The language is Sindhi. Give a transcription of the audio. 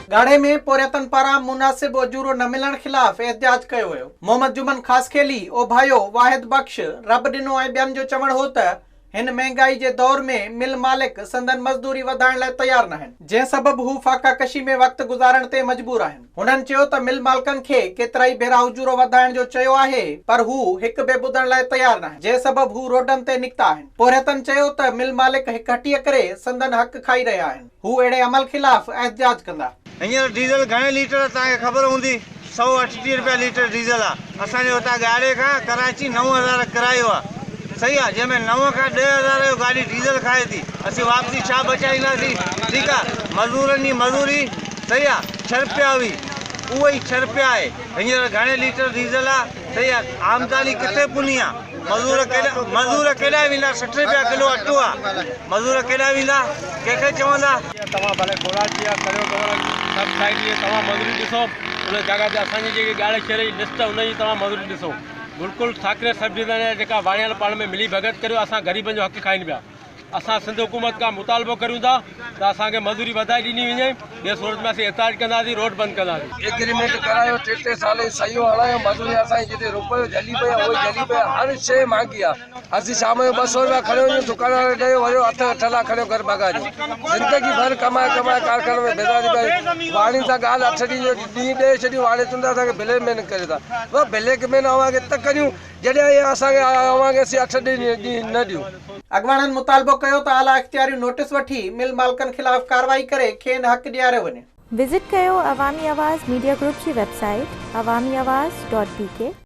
ڳاڙهي ۾ پورهيتن پاران مناسب اجورو نه ملڻ خلاف احتجاج ڪيو ويو. محمد جمن خاصخيلي، اوڀايو، واحد بخش، رب ڏنو ۽ ٻين جو چوڻ هو ته هن مهنگائي جي دور ۾ مل مالڪ سندن مزدوري وڌائڻ لاء تيار ناهن، جنهن سبب هو فاقا ڪشي ۾ وقت گذارڻ تي مجبور آهن. هنن چيو ته مل مالڪن کي ڪيترائي ڀيرا اجورو وڌائڻ جو چيو آهي پر هو هڪ به ٻڌڻ لاء تيار ناهن، جنهن سبب هو روڊن تي نڪتا آهن. پورهيتن چيو ته مل مالڪ هڪ هٽيء ڪري سندن حق کائي رهيا آهن، هو اهڙي عمل خلاف احتجاج ڪندا. هينئر ڊيزل گهڻي ليٽر آ توهان کي خبر هوندي 138 رپيا ليٽر ڊيزل آ اسان جي هتان ڳاڙهي کان ڪراچي 9000 ڪرايو آ صحيح آ جنهن ۾ 9 کان 10000 جو گاڏي ڊيزل کائي ٿي اسين واپسي ڇا بچائينداسين ٺيڪ آ مزورن جي مزوري صحيح آ ڇهه رپيا هئي اهو ئي ڇهه رپيا آهي هينئر گهڻي ليٽر ڊيزل آ صحيح آ آمداني ڪٿي پني آ مزور ڪيڏا مزور ڪيڏانهن ويندا 60 رپيا ڪلو اٽو آ مزور ڪيڏانهن ويندا ڪنهن کي چوندا. توهان ڀلي ڪوراچي يا ڪريو گورک سب سائيڊ جي توهان مزوري ڏسو ان جڳهه تي اسان جي جيڪي ڳاڙهي شهر جي لسٽ ان جي توهان مزوري ڏسو بلڪل ٺاڪري سب ڊويزن جا جيڪا واڻيال پاڻ ۾ ملي ڀڳت ڪريو اسان غريبن جو حق کائين پيا. اسان سنڌ حڪومت کان مطالبو ڪريون ٿا ته اسان کي مزوري وڌائي ڏني وڃي ٻي صورت ۾ اسين احتجاج ڪنداسين روڊ بند ڪنداسين. ايگريمينٽ ڪرايو ٽي ٽي سال جون صحيحون هڻايو مزوري اسان جي جتي روپيو جهلي پئي آ اهو ئي جهلي پئي آ هر شيء مهانگي آ اسين شام جو 200 روپيا کڻيو وڃون دڪان واري ڏيو وريو اٺ اٺ لاک کڻيو گهر ڀڳا جو زندگي ڀر ڪمائي ڪمائي ڪارخاني ۾ بيزار ٿي پيا آهيون واڻين سان ڳالهه اٺ ڏينهن جو ڏينهن ڏئي ڇڏيون واڻي چون ٿا اسان کي بليڪ مين ڪريو ٿا بابا بليڪ مين اوهان کي ته ڪريون جڏهن اهي اسان کي اوهان کي اسين اٺ ڏينهن نه ڏيون. اڳواڻن مطالبو ڪيو ته اعليٰ اختياريون نوٽيس وٺي مل مالڪن خلاف ڪارروائي ڪري کين حق ڏياريو وڃي. وزٽ ڪيو عوامي آواز ميڊيا گروپ جي website Awami Awaz dot B K.